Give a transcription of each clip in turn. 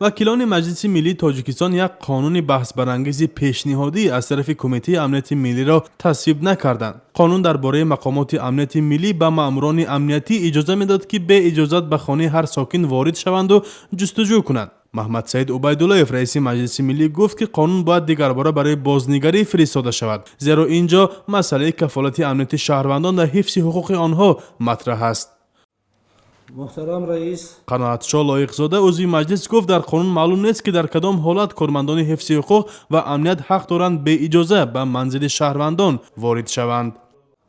Вакилони Маҷлиси миллии Тоҷикистон як қонуни баҳсбарангези пешниҳодӣ аз тарафи Кумитаи амнияти миллиро тасвиб накарданд. Қонун дар бораи мақомоти амнияти миллӣ ба маъмурони амниятӣ иҷоза медод, ки бе иҷозат ба хонаи ҳар сокин ворид шаванду ҷустуҷӯ кунанд. Маҳмадсаид Убайдуллоев, раиси Маҷлиси миллӣ, гуфт, ки қонун бояд дигарбора барои бознигарӣ фиристода шавад, зеро ин ҷо масъалаи кафолати амнияти шаҳрвандон ва ҳифзи ҳуқуқи онҳо матраҳ аст. Муҳтарам раис. Қаноатшоҳ Лоиқзода, узви маҷлис, гуфт, дар қонун маълум нест, ки дар кадом ҳолат кормандони ҳифзи ҳуқуқ ва амният ҳақ доранд беиҷоза ба манзили шаҳрвандон ворид шаванд.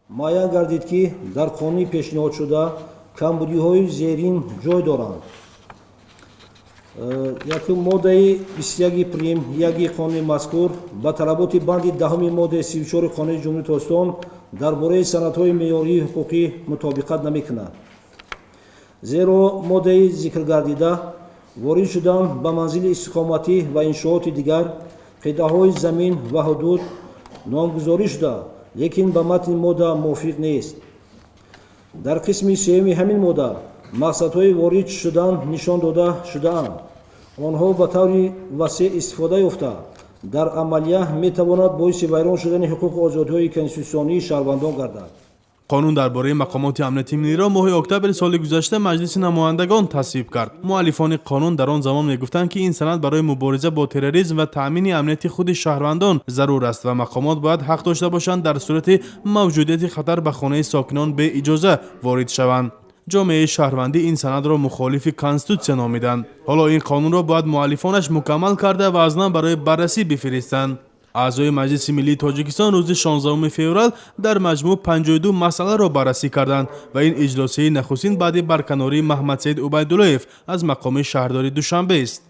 Муайян гардид, ки дар қонуни пешниҳодшуда камбудиҳои зерин ҷой доранд. Якум, моддаи 21 прим яки қонуни мазкур ба талаботи банди 10-уми моддаи 34-и Қонуни Ҷумҳурии Тоҷикистон дар бораи санадҳои меъёрии ҳуқуқӣ мутобиқат намекунад, зеро моддаи зикргардида ворид шудан ба манзили истиқоматӣ ва иншооти дигар, қитъаҳои замин ва ҳудуд номгузорӣ шуда, лекин ба матни модда мувофиқ нест. Дар қисми сеюми ҳамин модда мақсадҳои ворид шудан нишон дода шудаанд. Онҳо ба таври васеъ истифода ёфта, дар амалия метавонад боиси вайрон шудани ҳуқуқу озодиҳои конститутсионии шаҳрвандон гардад. Қонун дар бораи мақомоти амнияти миллиро моҳи октябри соли гузашта Маҷлиси намояндагон тасвиб кард. Муаллифони қонун дар он замон мегуфтанд, ки ин санад барои мубориза бо терроризм ва таъмини амнияти худи шаҳрвандон зарур аст ва мақомот бояд ҳақ дошта бошанд, дар сурати мавҷудияти хатар ба хонаи сокинон беиҷоза ворид шаванд. Ҷомеаи шаҳрвандӣ ин санадро мухолифи конститутсия номиданд. Ҳоло ин қонунро бояд муаллифонаш мукаммал карда ва аз нав барои баррасӣ бифиристанд. Аъзои Маҷлиси миллии Тоҷикистон рӯзи 16 феврал дар маҷмӯъ 52 масъаларо баррасӣ карданд ва ин иҷлосияи нахустин баъди барканории Маҳмадсаид Убайдуллоев аз мақоми шаҳрдори Душанбест.